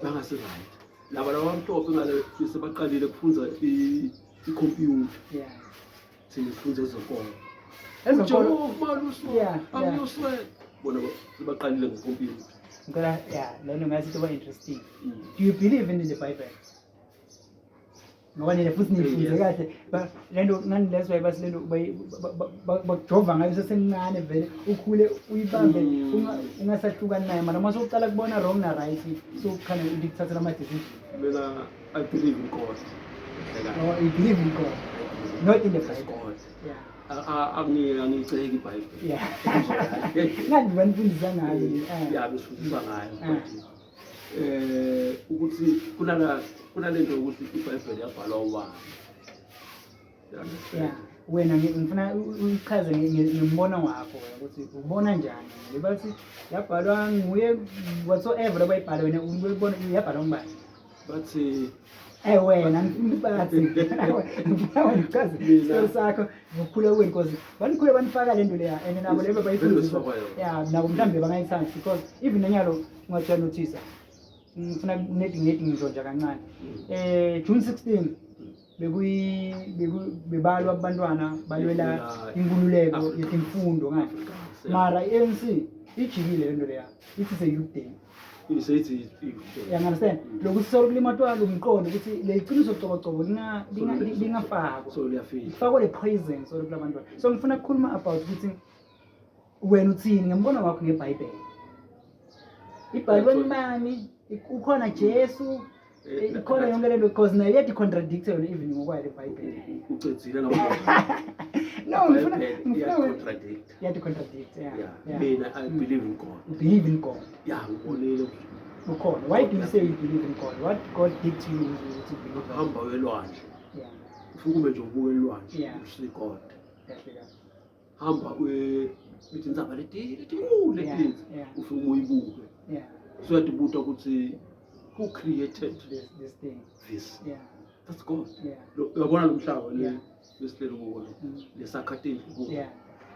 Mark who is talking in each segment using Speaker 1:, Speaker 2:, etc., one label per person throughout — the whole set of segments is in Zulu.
Speaker 1: Bangasi-right laba laba bamhlophe ngale sebaqalile kufunza ikhompyutha. Thina sifunza ezenkolo.
Speaker 2: Ezenkolo.
Speaker 1: Jehova malusi angiyoswela. Bona sebaqalile ngekhompyutha.
Speaker 2: Ngicela, yeah, le nto ngathi itoba interesting. Do you believe in the Bible? Ngoba nina futhi niyifunze kahle. Le nto ngani, that's why bathi le nto bakujova ngayo usesemncane, vele ukhule uyibambe, ungasahlukani nayo, mara uma sowucala kubona wrong na right, so khane ikuthathela ama-decision.
Speaker 1: Mina I believe in God.
Speaker 2: Oh, you believe in God, not in the Bible.
Speaker 1: God. Angiyiceki iBhayibheli.
Speaker 2: Yeah, ngani banifundisa ngayo?
Speaker 1: Ya, besifundisa ngayo, but ukuthi kunalento ukuthi iBhayibheli yabhalwa ubani. You understand?
Speaker 2: Yeah, wena ngifuna uyichaze ngembono wakho wena ukuthi ubona njani le bathi yabhalwa nguye, whatsoever abayibhala, wena uyibona yabhalwa ngubani?
Speaker 1: Bathi
Speaker 2: Wena ngifuna bathi ngifuna wena uchaze isitori sakho ngokukhula kwenu, because banikhule banifaka le nto leya and nabo lebe bayifundisa.
Speaker 1: Vele besifakwa yona.
Speaker 2: Yeah, nabo mhlawumbe bangayithandi, because even nanyalo ungathi uyanothisa, ngifuna nedi nedi ngisho nje kancane, June 16 bekuyi bebalwa abantwana balwela inkululeko
Speaker 1: Afrika.
Speaker 2: yetimfundo ngani, mara i-ANC ijikile lento leya, ithi se-youth day.
Speaker 1: Seyithi.
Speaker 2: You understand? Lokuthi solukulimatwa lo mqondo ukuthi le qiniso cobocobo lingafakwa.
Speaker 1: So liyafika.
Speaker 2: Kufakwe le poison solo kulabantwana. So ngifuna ukukhuluma about ukuthi wena uthini ngembono wakho ngeBhayibheli. Ibhalwe mani? Ukhona Jesu? Ikhona yonke lento, because nayo iyadi contradict yona even ngokwayo le Bhayibheli.
Speaker 1: Ucedzile ngabo.
Speaker 2: No, ngifuna
Speaker 1: Contradict.
Speaker 2: Iyadi contradict, yeah.
Speaker 1: Yeah. Mina I believe in God.
Speaker 2: You believe in God?
Speaker 1: Yeah, ngibonile.
Speaker 2: Ukhona. Why do you say you believe in God? What God did to you ukuthi believe?
Speaker 1: Hamba welwandle. Ufike ube nje ubuke elwandle. You see God.
Speaker 2: Kahle kahle.
Speaker 1: Hamba uye ithi intsaba leti letinkulu leti, ufike uyibuke. So uyatibuta ukuthi who created
Speaker 2: this thing?
Speaker 1: This. That's God.
Speaker 2: Yeah.
Speaker 1: Uyabona lo mhlaba le lesihleli kuwo lo. Lesakha tindlu kuwo.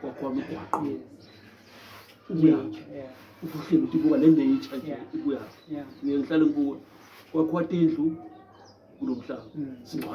Speaker 1: Kwakhiwa imigwaqo. Ubuyaphi?
Speaker 2: Yeah.
Speaker 1: Ufuhleni uthi buka le nature nje ibuyaphi?
Speaker 2: Yeah.
Speaker 1: Ngiye ngihlale ngibuka. Kwakhiwa tindlu kulo mhlaba. Singcwatshwa.